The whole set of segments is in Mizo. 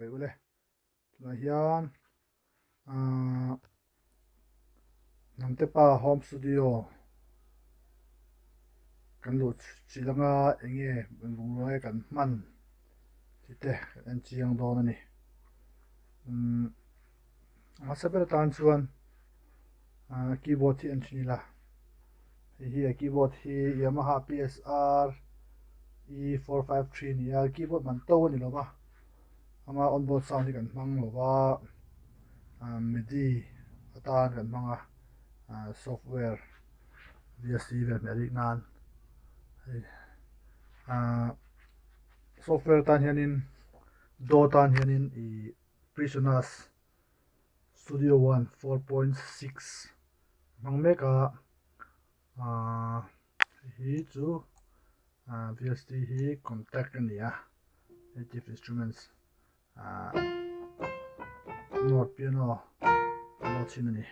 Chibai ule. Tunah hian ahh Hnamte pa home studio kan luh chilh anga eng nge bungrua nge kan hman tih te kan en chiang dawn a ni. Umm a hmasa ber atan chuan ahh keyboard hi en thin ila hei hi a keyboard hi Yamaha PSR E453 a ni a keyboard man to a ni lo va. Ama on board sound hi kan hmang lo va, midi atan kan hmang a, software VST vel hmeh rik nan hei software atan hianin daw tan hianin ih Presonus Studio One 4.6 hmang mek a. Ahh hei hi chu ahh VST hi contact a ni a native instruments ahh note piano a lo chhin a ni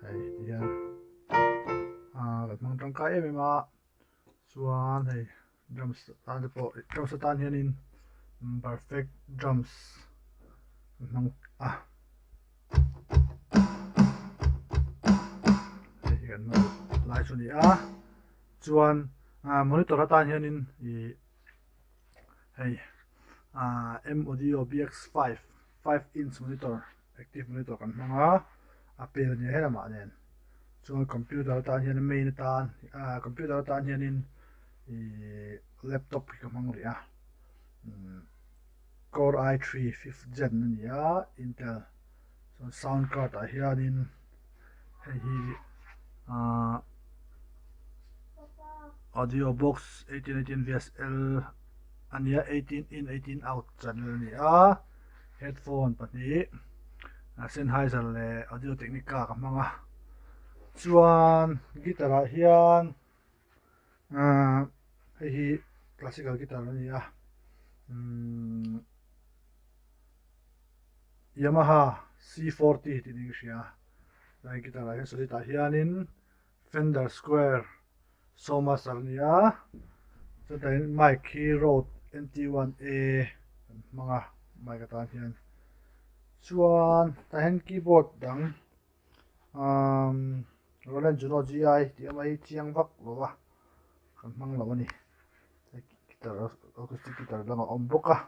hei ti hian ahh kan hmang tangkai em em a chuan hei drums tan te pawh drums atan hianin perfect drums an hmang a hei hi kan hmang lai chu a ni a chuan ah monitor atan hianin ih hei ah M audio B_X 5 5 inch monitor active monitor kan hmang a a pel a ni a helamah nen chuan computer atan hian main atan ah computer atan hianin ihh laptop hi ka hmang rih a umm core i 3 fifth gen a ni a intel chuan sound card ah hianin hei hi ahh audio box 18 18 vsl a ni a 18 in 18 out channel a ni a. Headphone pahnih Sennheiser leh Audio Technica ka hmang a chuan guitar ah hian ahh hei hi classical guitar a ni a umm Yamaha C40 tih niin ka hria a guitar ah hian solid ah hianin Fender Square Sawmaster a ni a, chutah mic hi Rode NT1A kan hmang a mic atan hian chuan tah hian keyboard dang umm Roland Juno GI tih a mai chiang vak lo a kan hmang lo a ni guitar acoustic guitar dang a awm bawk a.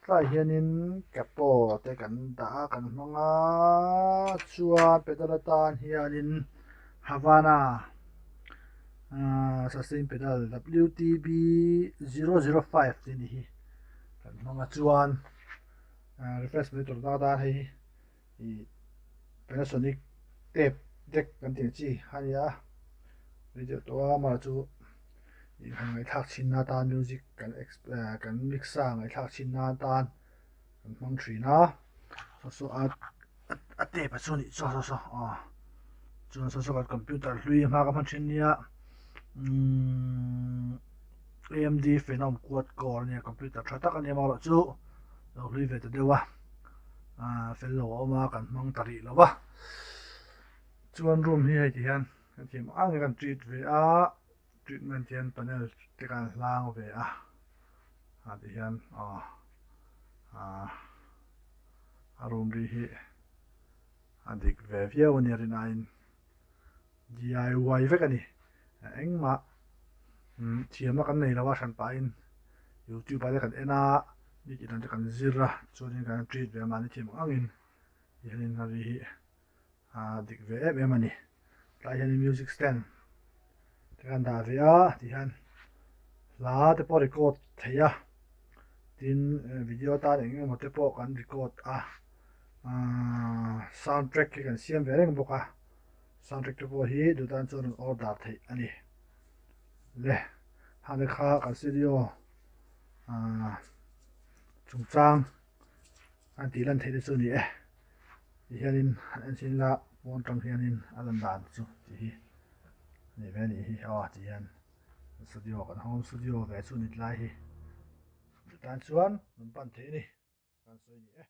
Tlaiah hianin capo te kan dah a kan hmang a chuan pedal atan hianin Havana ahh sustain pedal WTB 005 tih a nih hi kan hmang a chuan ahh refresh monitor atan hei hi ih Panasonic tape deck kan tih ang chi a ni a video tawh a amah chu ih han ngaihthlak chhin na atan music kan kan mix a ngaihthlak chhin na atan kan hmang thin a saw saw a a tape a chu a nih chu saw saw aw chuan saw saw kan computer hlui hma ka hman thin nia umm AMD Phenom quad core a nia computer tha tak a ni amaherawhchu lo hlui ve ta deuh a. ah fel lo a awm a kan hmang ta rih lo va chuan room hi hei ti hian kan thiam ang ang kan treat ve a treatment hian panel te khan hlang ve a ah ti hian aw ah a room ri hi a dik ve viau a nia rinaiin DIY vek a ni. Engmah thiamna kan nei lo a hran pahin YouTube ah te kan en a, mi tih dan te kan zir a, chuanin kan treat ve a mahni thiam ang angin tihianin a ri hi a dik ve em em a ni. Tlaiah hianin music stand te kan dah ve a tihian hla te pawh record theih a, tin video atan eng emaw te pawh kan record a, sound track hi kan siam ve reng bawk a. Soundtrack te pawh hi duhdan chuan rawn order theih a ni. Le hane kha kan studio ah chungchang an tih lan theih te chu a ni e. Ti hianin han en chin ila pawn tang hianin a lan dan chu tih hi a ni ve a nih hi aw ti hian studio kan home studio ve chu a ni tlai hi. Duhdan chuan rawn pan theih a ni kan sawi a ni e.